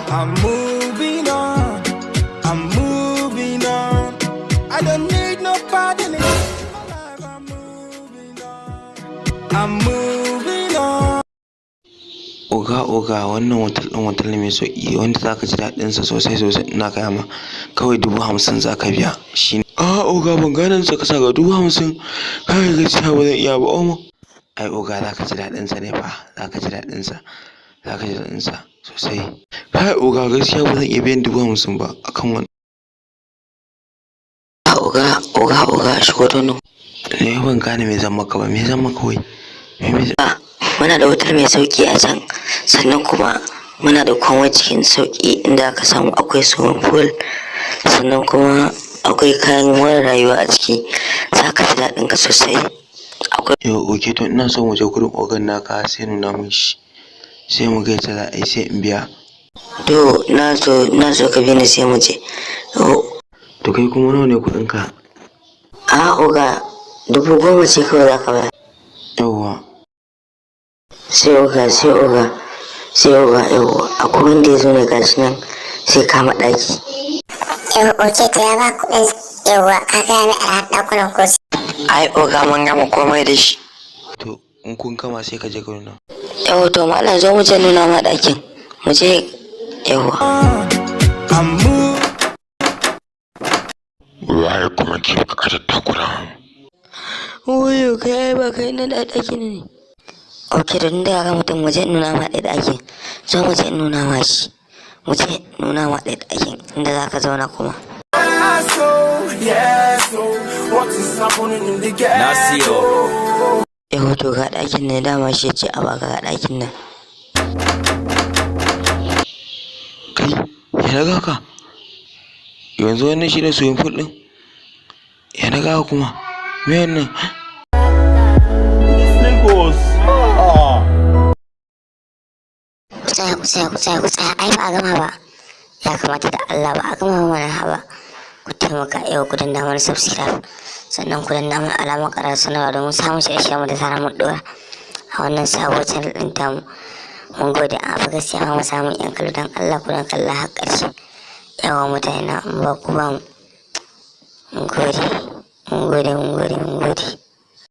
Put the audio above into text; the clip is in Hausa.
I'm moving on. I'm moving on. I don't need nobody in my life. I'm moving on. I'm moving on. Oga, oga, wannan hotel ɗin hotel ne mai sauƙi wanda zaka ji daɗin sa sosai sosai. Ina gaya ma, kawai 50,000 zaka biya shine. A, oga, ban gane sa ka sa ga 50,000. Kai, gaskiya ba zan iya ba, omo. Ai oga, zaka ji daɗin sa ne fa, zaka ji daɗin sa, zaka ji daɗin sa sosai. Kai oga, gaskiya ba zan iya biyan 50,000 ba akan wannan. Oga, oga, oga, shigo ta nan. Ne ban gane me zan maka ba, me zan maka wai? Me? Muna da hotel mai sauki a can, sannan kuma muna da komai cikin sauki, inda aka samu akwai swimming pool, sannan kuma akwai kayan more rayuwa a ciki. Za ka ji daɗin ka sosai. Akwai Yo, okay, to ina so mu je gurin ogan naka, sai nuna min shi. Sai mu ga yadda za a yi, sai in biya. To, na so ka bi ni, sai mu je. To. To, kai kuma nawa ne kuɗin ka? A, oga, 10,000 ce kawai za ka bayar. Yawwa. Sai oga, sai oga, sai oga. Yawwa, akwai wanda ya zo ne, gashi nan sai kama ɗaki. Yau, okay, to ya ba kuɗin? Yauwa, ka gaya mai arha ɗakunan ko? Ai oga, mun gama komai da shi. To, in kun gama sai ka je ka nuna. Yau, to malam, zo mu je nuna ma ɗakin. Mu je, yawwa. I'm moving. Waye kuma ke bukatar takura? Wayo, kai, ai ba kai na da ɗakin ne. Ok, da tunda ga mutum, mu je nuna ma ɗaya ɗakin. Zo mu je nuna ma shi. Mu je nuna ma ɗaya ɗakin inda za ka zauna kuma. So, yeah, so what is happening in the ghetto? Yau, to ga ɗakin ne, dama shi ya ce a baka, ga ɗakin nan. Kai, ya na ka? Yanzu wannan shine swimming pool ɗin? Ya na ga kuma? Me wannan? Lagos. Ah. Ku tsaya, ku tsaya, ku tsaya, ku tsaya! Ai ba a gama ba. Ya kamata da Allah, ba a gama ba mana. Haba, ku taimaka yau ku danna mana subscribe, sannan ku danna mana alamar ƙarar sanarwa domin samun shirye-shiryen mu da zarar mun ɗora a wannan sabuwar channel ɗin tamu. Mun gode. A fa gaskiya ba mu samun yan kallo. Don Allah ku dan kalla har ƙarshe. Yawa mutane na, in ba ku ba mu. Mun gode, mun gode, mun gode, mun gode.